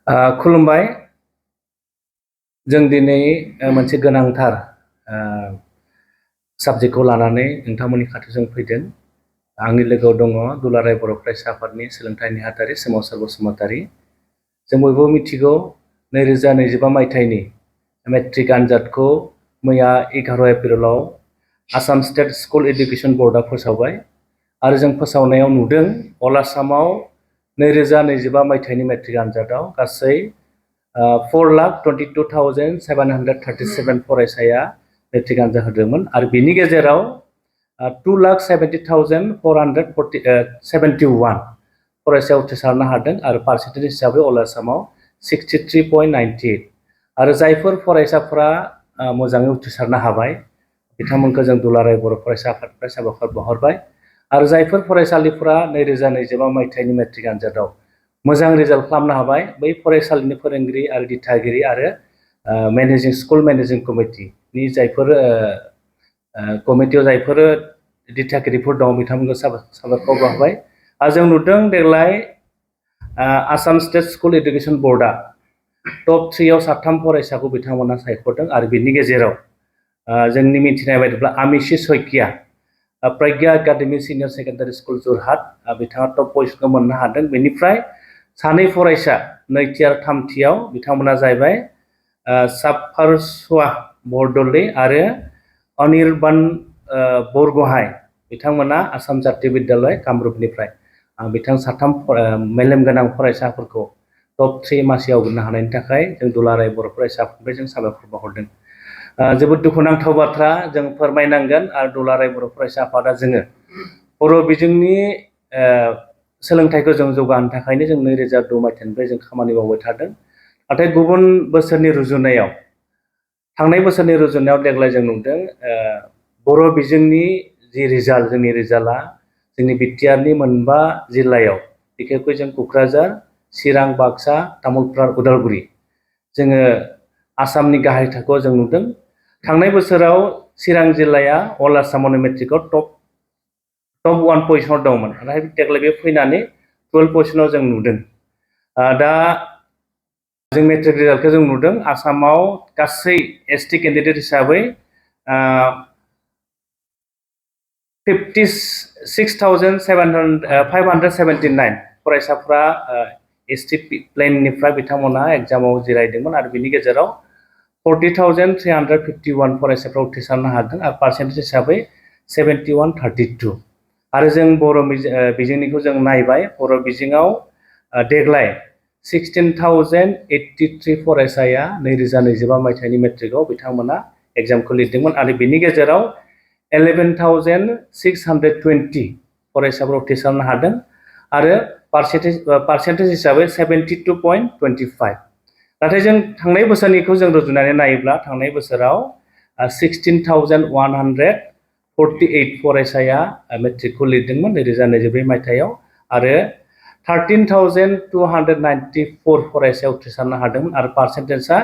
खुलुमबाय। जों दिनै मोनसे गोनांथार साबजेक्टखौ लानानै नोंथांमोननि खाथियाव फैदों। आंनि लोगोआव दङ दुलाराय बर' फरायसा आफादनि सोलोंथाइ नेहाथारि सोमावसार बसुमतारी। जों बयबो मिथिगौ 2025 मायथाइनि मेट्रिक आनजादखौ मैया 11 एप्रिलाव आसाम स्टेट स्कुल एडुकेशन बोर्डआ फोसावबाय आरो जों फोसावनायाव नुदों अल आसामाव 2025 मायथाइनि मेट्रिक आनजादाव गासै 4,22,737 फरायसाया मेट्रिक आनजाद होदोंमोन आरो बिनि गेजेराव 2,70,471 फरायसाया उथ्रिसारनो हादों आरो पार्सेन्टेज हिसाबै अल आसामाव 63.98 आरो जायफोर फरायसाफोरा मोजाङै उथ्रिसारनो हाबाय बिथांमोनखौ जों दुलाराय बर' फरायसा आफादनिफ्राय साबायखर बावहरबाय आरो जायफोर फरायसालिफोरा 2025 मायथाइनि मेट्रिक आनजादाव मोजां रिजाल्ट खालामनो हाबाय बै फरायसालिनि फोरोंगिरि आरो दिथागिरि आरो स्कुल मेनेजिं कमिटिनि जायफोर कमिटियाव जायफोर दिथागिरिफोर दं बिथांमोनखौ साबायखर बावबाय आरो जों नुदों देग्लाय आसाम स्टेट स्कुल एडुकेशन बोर्डआ टप 3 आव 3 फरायसाखौ बिथांमोना सायख'दों आरो बिनि गेजेराव जोंनि मिथिनाय बायदिब्ला Amishi Saikia Pragya academy senior secondary school Jorhat बिथाङा टप पजिशनखौ मोननो हादों। बेनिफ्राय सानै फरायसा नैथि आरो थामथियाव बिथांमोना जाहैबाय साफारसुवा बरदलै आरो अनिर्बान बरगहाय बिथांमोना आसाम जातीय बिद्यालय कामरुपनिफ्राय बिथां साथाम मेलेमगोनां फरायसाफोरखौ टप 3 मासियाव आवग्रिनो हानायनि थाखाय जों दुलाराय बर' फरायसाफोरनिफ्राय जों साबायखर बावहरदों। जोबोद दुखुनांथाव बाथ्रा जों फोरमायनांगोन आरो दुलाराय बर' फरायसा आफादा जोङो बर' बिजोंनि सोलोंथाइखौ जों जौगाहोनो थाखायनो जों 2002 मायथाइनिफ्राय जों खामानि मावबाय थादों। नाथाय गुबुन बोसोरनि रुजुनायाव थांनाय बोसोरनि रुजुनायाव देग्लाय जों नुदों बर' बिजोंनि जि रिजाल्ट जोंनि रिजाल्टआ जोंनि बिटिआरनि मोनबा जिल्लायाव बिखेखै जों क'क्राझार चिरां बाक्सा तामुलपुर उदालगुरि जोङो आसामनि गाहाय थाखोआव जों नुदों। थांनाय बोसोराव चिरां जिल्लाया अल आसामावनो मेट्रिकआव टप 1 पजिशनाव दंमोन नाथाय देग्लाय बे फैनानै 12 पजिशनाव जों नुदों। दा जों मेट्रिक रिजाल्टखौ जों नुदों आसामाव गासै एसटी कैंडिडेट हिसाबै 56,579 फरायसाफ्रा एसटी प्लेननिफ्राय बिथांमोना एग्जामाव जिरायदोंमोन आरो बिनि गेजेराव 40,351 फरायसाफ्रा उथ्रिसारनो हादों आरो पार्सेन्टेज हिसाबै 71.32 आरो जों बर' बिजोंनिखौ जों नायबाय बर' बिजोङाव देग्लाय 16,083 फरायसाया 2025 मायथाइनि मेट्रिकआव बिथांमोना एग्जामखौ लिरदोंमोन आरो बिनि गेजेराव 11,620 फरायसाफोरा उथ्रिसारनो हादों आरो पार्सेन्टेज हिसाबै 72.25 नाथाय जों थांनाय बोसोरनिखौ जों रुजुनानै नायोब्ला थांनाय बोसोराव 16,148 फरायसाया मेट्रिकखौ लिरदोंमोन 2024 मायथाइयाव आरो 13,294 फरायसाया उथ्रिसारनो हादोंमोन आरो पार्सेन्टेजआ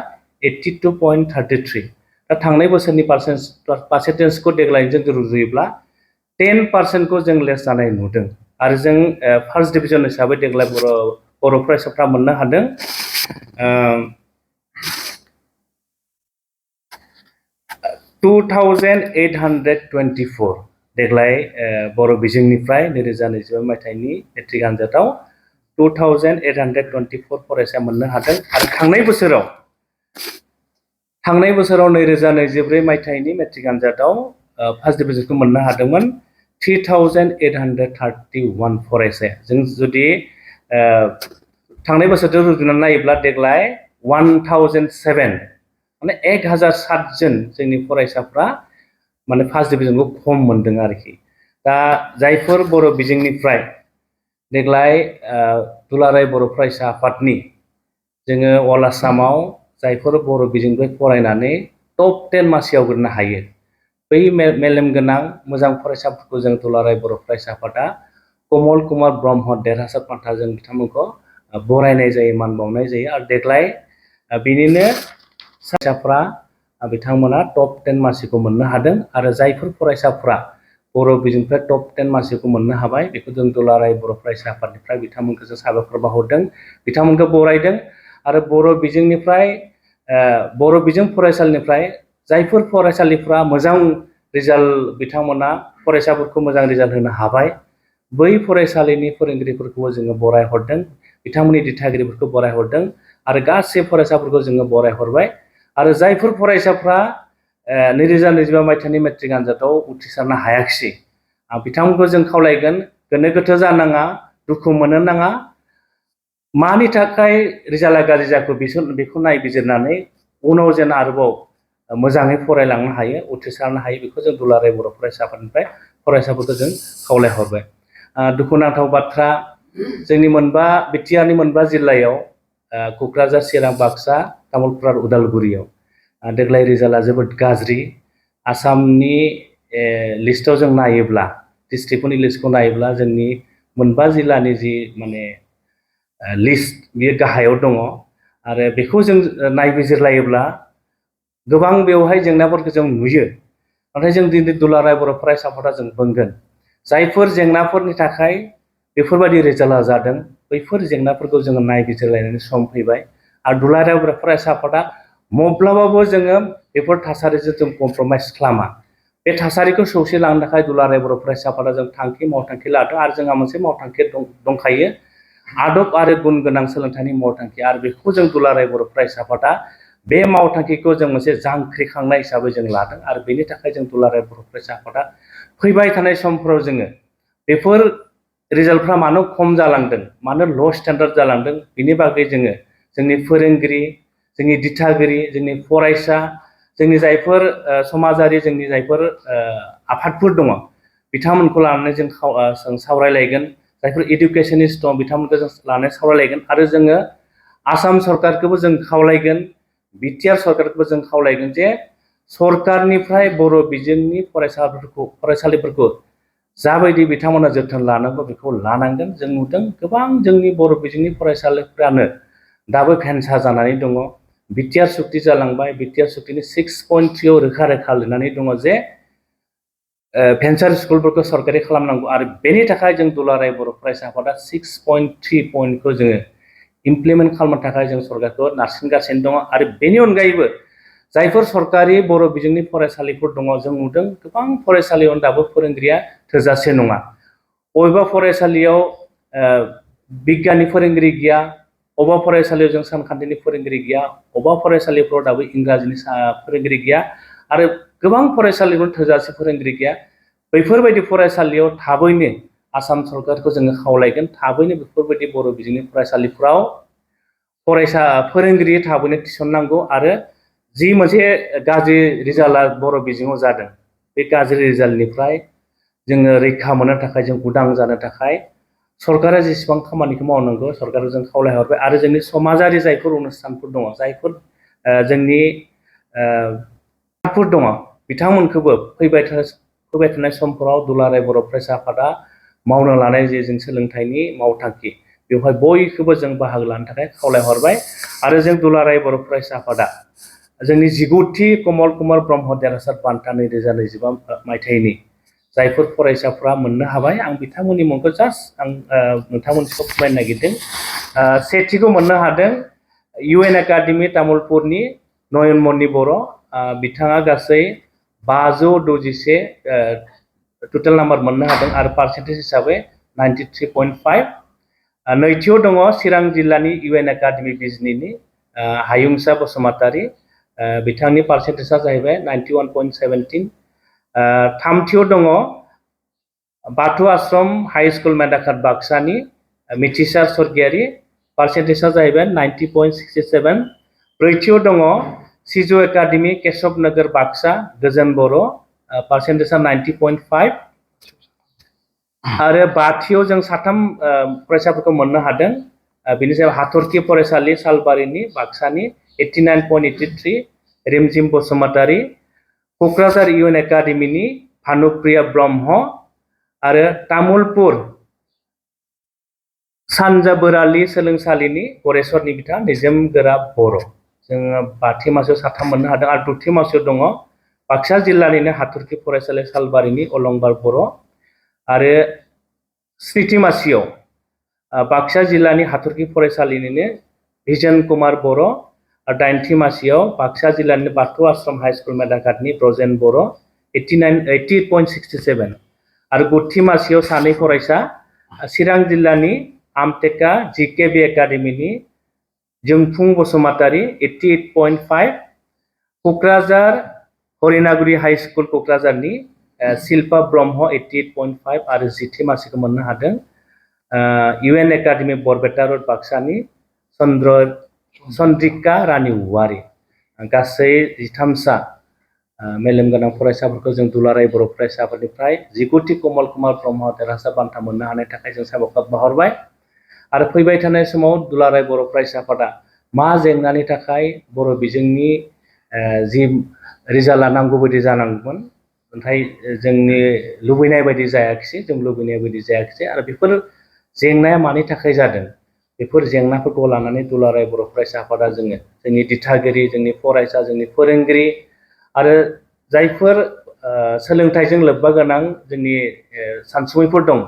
82.33 दा थांनाय बोसोरनि पार्सेन्टेजखौ देग्लायजों रुजुयोब्ला 10% जों लेस जानाय नुदों आरो जों फार्स्ट डिभिजन हिसाबै देग्लाय बर' फरायसाफ्रा मोननो हादों 2,824 देग्लाय बर' बिजोंनिफ्राय 2025 मायथाइनि मेट्रिक आनजादाव 2,824 फरायसा मोननो हादों आरो थांनाय बोसोराव 2024 मायथाइनि मेट्रिक आनजादाव फार्स्ट डिभिजनखौ मोननो हादोंमोन 3,831 फरायसाया जों जुदि थांनाय बोसोरजों रुजुनानै नायोब्ला देग्लाय 1,007 माने 1,007 जन जोंनि फरायसाफ्रा माने फार्स्ट डिभिजनखौ खम मोनदों आरोखि। दा जायफोर बर' बिजोंनिफ्राय देग्लाय दुलाराय बर' फरायसा आफादनि जोङो अल आसामाव जायफोर बर' बिजोंनिफ्राय फरायनानै टप 10 मासियाव आवग्रिनो हायो बै मेलेमगोनां मोजां फरायसाफोरखौ जों दुलाराय बर' फरायसा आफादा कमल कुमार ब्रह्म देरहासार बान्थाजों बिथांमोनखौ बरायनाय जायो मान बावनाय जायो आरो देग्लाय बिनिनो फरायसाफ्रा बिथांमोना टप 10 मासिखौ मोननो हादों आरो जायफोर फरायसाफ्रा बर' बिजोंनिफ्राय टप 10 मासिखौ मोननो हाबाय बेखौ जों दुलाराय बर' फरायसा आफादनिफ्राय बिथांमोनखौ जों साबायखर बावहरदों बिथांमोनखौ बरायदों आरो बर' बिजों फरायसालिनिफ्राय जायफोर फरायसालिफ्रा मोजां रिजाल्ट बिथांमोना फरायसाफोरखौ मोजां रिजाल्ट होनो हाबाय बै फरायसालिनि फोरोंगिरिफोरखौबो जोङो बरायहरदों बिथांमोननि दिथागिरिफोरखौ बरायहरदों आरो गासै फरायसाफोरखौ जोङो बरायहरबाय आरो जायफोर फरायसाफ्रा 2025 मायथाइनि मेट्रिक आनजादाव उथ्रिसारनो हायाखिसै बिथांमोनखौ जों खावलायगोन गोनो गोथो जानाङा दुखु मोननो नाङा मानि थाखाय रिजाल्टआ गाज्रि जाखो बेखौ नायबिजिरनानै उनाव जेन आरोबाव मोजाङै फरायलांनो हायो उथ्रिसारनो हायो बेखौ जों दुलाराय बर' फरायसा आफादनिफ्राय फरायसाफोरखौ जों खावलायहरबाय दुखुनांथाव बाथ्रा जोंनि बिटिआरनि मोनबा जिल्लायाव क'क्राझार चिरां बाक्सा तामुलपुर उदालगुरियाव देग्लाय रिजाल्टआ जोबोद गाज्रि आसामनि लिस्टआव जों नायोब्ला डिस्ट्रिक्टफोरनि लिस्टखौ नायोब्ला जोंनि मोनबा जिल्लानि जि माने लिस्ट बेयो गाहायाव दङ आरो बेखौ जों नायबिजिरलायोब्ला गोबां बेवहाय जेंनाफोरखौ जों नुयो नाथाय जों दिनै दुलाराय बर' फरायसा आफादा जों बुंगोन जायफोर जेंनाफोरनि थाखाय बेफोरबायदि रिजाल्टआ जादों बैफोर जेंनाफोरखौ जोङो नायबिजिरलायनायनि सम फैबाय आरो दुलाराय बर' फरायसा आफादा माब्लाबाबो जोङो बेफोर थासारिजों जों कमप्रमाइस खालामा बे थासारिखौ सौसि लांनो थाखाय दुलाराय बर' फरायसा आफादा जों मावथांखि लादों आरो जोंहा मोनसे मावथांखि दंखायो आदब आरो गुन गोनां सोलोंथाइनि मावथांखि आरो बेखौ जों दुलाराय बर' फरायसा आफादा बे मावथांखिखौ जों मोनसे जांख्रिखांनाय हिसाबै जों लादों आरो बेनि थाखाय जों दुलाराय बर' फरायसा आफादा फैबाय थानाय समफोराव जोङो बेफोर रिजाल्टफ्रा मानो खम जालांदों मानो ल' स्टेन्डार्ड जालांदों बिनि बागै जोङो जोंनि फोरोंगिरि जोंनि दिथागिरि जोंनि फरायसा जोंनि जायफोर समाजारि जोंनि जायफोर आफादफोर दङ बिथांमोनखौ लानानै जों सावरायलायगोन जायफोर इडुकेसनिस्ट दं बिथांमोनखौ जों लानानै सावरायलायगोन आरो जोङो आसाम सरकारखौबो जों खावलायगोन बिटिआर सरकारखौबो जों खावलायगोन जे सरकारनिफ्राय बर' बिजोंनि फरायसालिफोरखौ जाबायदि बिथांमोना जोथोन लानांगौ बेखौ लानांगोन जों नुदों गोबां जोंनि बर' बिजोंनि फरायसालिफ्रानो दाबो भेन्सा जानानै दङ बिटिआर सुक्ति जालांबाय बिटिआर सुक्तिनि 6.3 रोखा रोखा लिरनानै दङ जे भेन्सार स्कुलफोरखौ सरकारि खालामनांगौ आरो बेनि थाखाय जों दुलाराय बर' फरायसा आफादा 6.3 पइन्टखौ जोङो इमप्लिमेन्ट खालामनो थाखाय जों सरकारखौ नारसिनगासिनो दङ आरो बेनि अनगायैबो जायफोर सरकारि बर' बिजोंनि फरायसालिफोर दङ जों नुदों गोबां फरायसालियाव दाबो फोरोंगिरिया थोजासे नङा बबेबा फरायसालियाव बिगियाननि फोरोंगिरि गैया अबेबा फरायसालियाव जों सानखान्थिनि फोरोंगिरि गैया अबेबा फरायसालिफ्राव दाबो इंराजिनि फोरोंगिरि गैया आरो गोबां फरायसालिफोराव थोजासे फोरोंगिरि गैया बैफोरबायदि फरायसालियाव थाबैनो आसाम सरकारखौ जोङो खावलायगोन थाबैनो बेफोरबायदि बर' बिजोंनि फरायसालिफ्राव फोरोंगिरि थाबैनो थिसननांगौ आरो जि मोनसे गाज्रि रिजाल्टआ बर' बिजोङाव जादों बे गाज्रि रिजाल्टनिफ्राय जोङो रैखा मोननो थाखाय जों उदां जानो थाखाय सरकारा जेसेबां खामानिखौ मावनांगौ सरकारखौ जों खावलायहरबाय आरो जोंनि समाजारि जायफोर अनुष्ठानफोर दङ जायफोर जोंनि दङ बिथांमोनखौबो फैबाय थानाय समफोराव दुलाराय बर' फरायसा आफादा मावनो लानाय जे जों सोलोंथाइनि मावथांखि बेवहाय बयखौबो जों बाहागो लानो थाखाय खावलायहरबाय आरो जों दुलाराय बर' फरायसा आफादा जोंनि 19थि कमल कुमार ब्रह्म देरहासार बान्था 2025 मायथाइनि जायफोर फरायसाफ्रा मोननो हाबाय आं बिथांमोननि मुंखौ जास्ट आं नोंथांमोनखौ फोरमायनो नागिरदों सेथिखौ मोननो हादों UN एकाडेमि तामुलपुरनि नयनमणि बर' बिथाङा गासै 561 टटेल नाम्बार मोननो हादों आरो पार्सेन्टेज हिसाबै 93.5 नैथियाव दङ चिरां जिल्लानि UN एकाडेमि बिजनीनि हायुंसा बसुमतारी बिथांनि पार्सेन्टेजआ जाहैबाय 91.17 थामथियाव दङ बाथौ आश्रम हाई स्कुल मेदाखाट बाक्सानि मिथिसार स्वर्गियारि पार्सेन्टेजआ जाहैबाय 90.67 ब्रैथियाव दङ सिजु एकाडेमि केशव नगर बाक्सा गोजोन बर' पार्सेन्टेजआ 90.5 आरो बाथियाव जों साथाम फरायसाफोरखौ मोननो हादों बेनि सायाव हाथरखि फरायसालि सालबारिनि बाक्सानि 89.83 रिमजिम बसुमतारी क'क्राझार UN एकाडेमिनि भानुप्रिया ब्रह्म आरो तामुलपुर सानजा बोरालि सोलोंसालिनि गरेस्वरनि बिथां निजोम गोरा बर' जोङो बाथि मासियाव साथाम मोननो हादों आरो दथि मासियाव दङ बाक्सा जिल्लानिनो हाथरखि फरायसालि सालबारिनि अलंबार बर' आरो स्निथि मासियाव बाक्सा जिल्लानि हाथरखि फरायसालिनिनो भिजन कुमार बर' आरो 9थि मासियाव बाक्सा जिल्लानि बाथौ आश्रम हाइ स्कुल मेदाघाटनि ब्रजेन बर' 88.67 आरो 9थि मासियाव सानै फरायसा चिरां जिल्लानि आमटेका जिकेबि एकाडेमिनि जोंफुं बसुमतारी 88.5 क'क्राझार हरिनागुरि हाइ स्कुल क'क्राझारनि शिल्पा ब्रह्म 88.5 आरो 10थि मासिखौ मोननो हादों इउएन एकाडेमि बरपेटा रोड बाक्सानि चन्द्रिका रानी औवारी गासै 13सा मेलेम गोनां फरायसाफोरखौ जों दुलाराय बर' फरायसाफोरनिफ्राय 19थि कमल कुमार ब्रह्म देरहासार बान्था मोननो हानायनि थाखाय जों साबायखर बावहरबाय आरो फैबाय थानाय समाव दुलाराय बर' फरायसाफोरा मा जेंनानि थाखाय बर' बिजोंनि जि रिजाल्टआ नांगौ बायदि जानांगौमोन नाथाय जोंनि लुबैनाय बायदि जायाखिसै जों लुबैनाय बायदि जायाखिसै आरो बेफोर जेंनाया मानि थाखाय जादों बेफोर जेंनाफोरखौ लानानै दुलाराय बर' फरायसा आफादा जोंनि दिथागिरि जोंनि फरायसा जोंनि फोरोंगिरि आरो जायफोर सोलोंथाइजों लोब्बा गोनां जोंनि सानसुमैफोर दं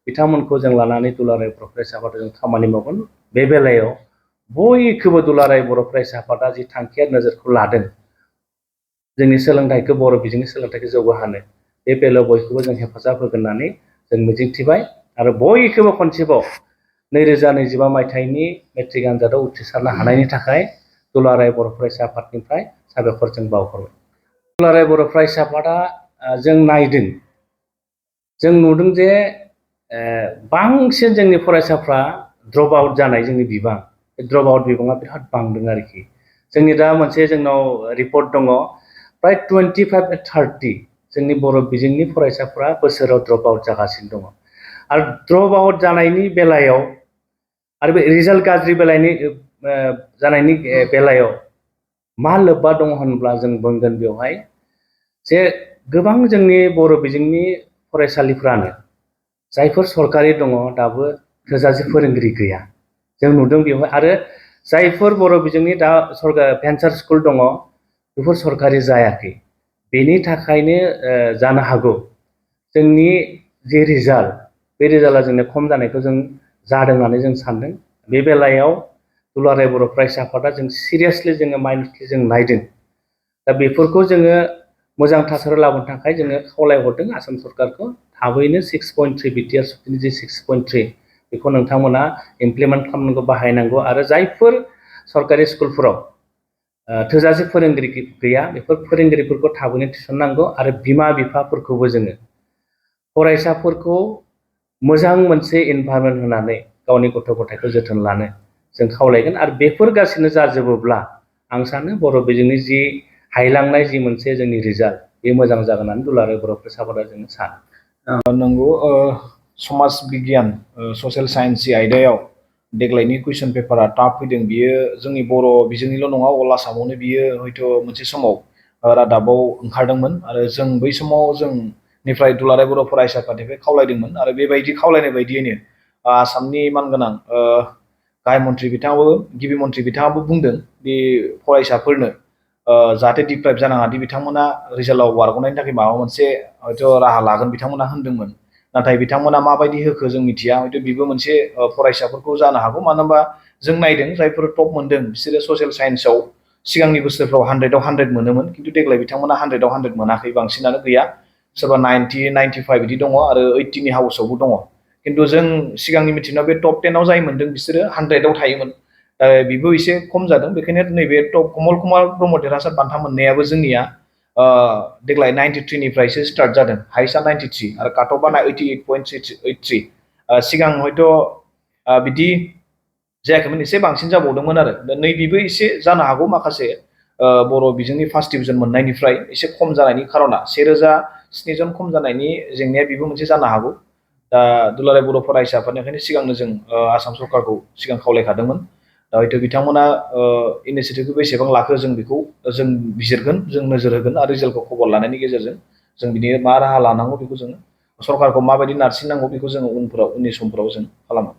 बिथांमोनखौ जों लानानै दुलाराय बर' फरायसा आफादा जों खामानि मावगोन बे बेलायाव बयखौबो दुलाराय बर' फरायसा आफादा जि थांखिया नोजोरखौ लादों जोंनि सोलोंथाइखौ बर' बिजोंनि सोलोंथाइखौ जौगाहोनो बे बेलायाव बयखौबो जों हेफाजाब होगोन होननानै जों मिजिंथिबाय आरो बयखौबो खनसेबाव 2025 मायथाइनि मेट्रिक आनजादाव उथ्रिसारनो हानायनि थाखाय दुलाराय बर' फरायसा आफादनिफ्राय साबायखर जों बावहरबाय। दुलाराय बर' फरायसा आफादा जों नायदों जों नुदों जे बांसिन जोंनि फरायसाफ्रा ड्रप आउट जानाय जोंनि बिबां ड्रप आउट बिबाङा बिराद बांदों आरोखि जोंनि दा मोनसे जोंनाव रिपर्ट दङ प्राय 25-30 जोंनि बर' बिजोंनि फरायसाफ्रा बोसोराव ड्रप आउट जागासिनो दङ आरो ड्रप आउट जानायनि बेलायाव आरो बे रिजाल्ट गाज्रि जानायनि बेलायाव मा लोब्बा दङ होनब्ला जों बुंगोन बेवहाय जे गोबां जोंनि बर' बिजोंनि फरायसालिफ्रानो जायफोर सरकारि दङ दाबो थोजासे फोरोंगिरि गैया जों नुदों बेवहाय आरो जायफोर बर' बिजोंनि दा भेन्सार स्कुल दङ बेफोर सरकारि जायाखै बेनि थाखायनो जानो हागौ जोंनि जे रिजाल्ट बे रिजाल्टआ जोंनो खम जानायखौ जों जादों होननानै जों सानदों बे बेलायाव दुलाराय बर' फरायसा आफादा जों सिरियासलि जोङो माइन्डलि जों नायदों दा बेफोरखौ जोङो मोजां थासारियाव लाबोनो थाखाय जोङो खावलायहरदों आसाम सरकारखौ थाबैनो 6.3 बिटिआर सुक्तिनि जे 6.3 बेखौ नोंथांमोना इमप्लिमेन्ट खालामनांगौ बाहायनांगौ आरो जायफोर सरकारि स्कुलफोराव थोजासे फोरोंगिरि गैया बेफोर फोरोंगिरिफोरखौ थाबैनो थिसननांगौ आरो बिमा बिफाफोरखौबो जोङो फरायसाफोरखौ मोजां मोनसे इनभाइरनमेन्ट होनानै गावनि गथ' गथायखौ जोथोन लानो जों खावलायगोन आरो बेफोर गासिनो जाजोबोब्ला आं सानो बर' बिजोंनि जि हायलांनाय जि मोनसे जोंनि रिजाल्ट बे मोजां जागोन होननानै दुलाराय बर' फरायसा आफादा जोङो सानो। नंगौ समाज बिगियान ससियेल साइन्स आयदायाव देग्लायनि कुइसन पेपारा टाफ फैदों बियो जोंनि बर' बिजोंनिल' नङा अल आसामावनो बियो हयथ' मोनसे समाव रादाबाव ओंखारदोंमोन आरो जों बै समाव जोंनिफ्राय दुलाराय बर' फरायसा आफादनिफ्राय खावलायदोंमोन आरो बेबायदि खावलायनाय बायदियैनो आसामनि मानगोनां गाहाय मन्थ्रि बिथाङाबो गिबि मन्थ्रि बिथाङाबो बुंदों बे फरायसाफोरनो जाहाथे डिप्राइभ जानाङादि बिथांमोना रिजाल्टआव बारग'नायनि थाखाय माबा मोनसे हयथ' राहा लागोन बिथांमोना होनदोंमोन नाथाय बिथांमोना माबायदि होखो जों मिथिया हयथ' बेबो मोनसे फरायसाफोरखौ जानो हागौ मानो होनबा जों नायदों जायफोर टप मोनदों बिसोरो ससियेल साइन्सआव सिगांनि बोसोरफ्राव 100आव 100 मोनोमोन खिन्थु देग्लाय बिथांमोना 100आव 100 मोनाखै बांसिनानो गैया सोरबा 90 95 बिदि दङ आरो 80नि हाउसआवबो दङ खिन्थु जों सिगांनि मिथिनायाव बे टप 10आव जाय मोनदों बिसोरो 100आव थायोमोन बेबो एसे खम जादों बेखायनो नैबे टप कमल कुमार ब्रह्म देरहासार बान्था मोननायाबो जोंनिया देग्लाय 93निफ्रायसो स्टार्ट जादों हाइस्टआ 93 आरो काटअफआ 88.83 सिगां हयथ' बिदि जायाखैमोन एसे बांसिन जाबावदोंमोन आरो नैबेबो एसे जानो हागौ माखासे बर' बिजोंनि फार्स्ट डिभिजन मोननायनिफ्राय एसे खम जानायनि खार'ना 1007 जन खम जानायनि जेंनाया बेबो मोनसे जानो हागौ दा दुलाराय बर' फरायसा आफादनिफ्रायनो सिगांनो जों आसाम सरकारखौ सिगां खावलायखादोंमोन दा हयथ' बिथांमोना इनिसियेटिभखौ बेसेबां लाखो जों बेखौ जों बिजिरगोन जों नोजोर होगोन आरो रिजाल्टखौ खबर लानायनि गेजेरजों जों बिनि मा राहा लानांगौ बेखौ जों सरकारखौ माबायदि नारसिननांगौ बेखौ जोङो उननि समफोराव जों खालामो।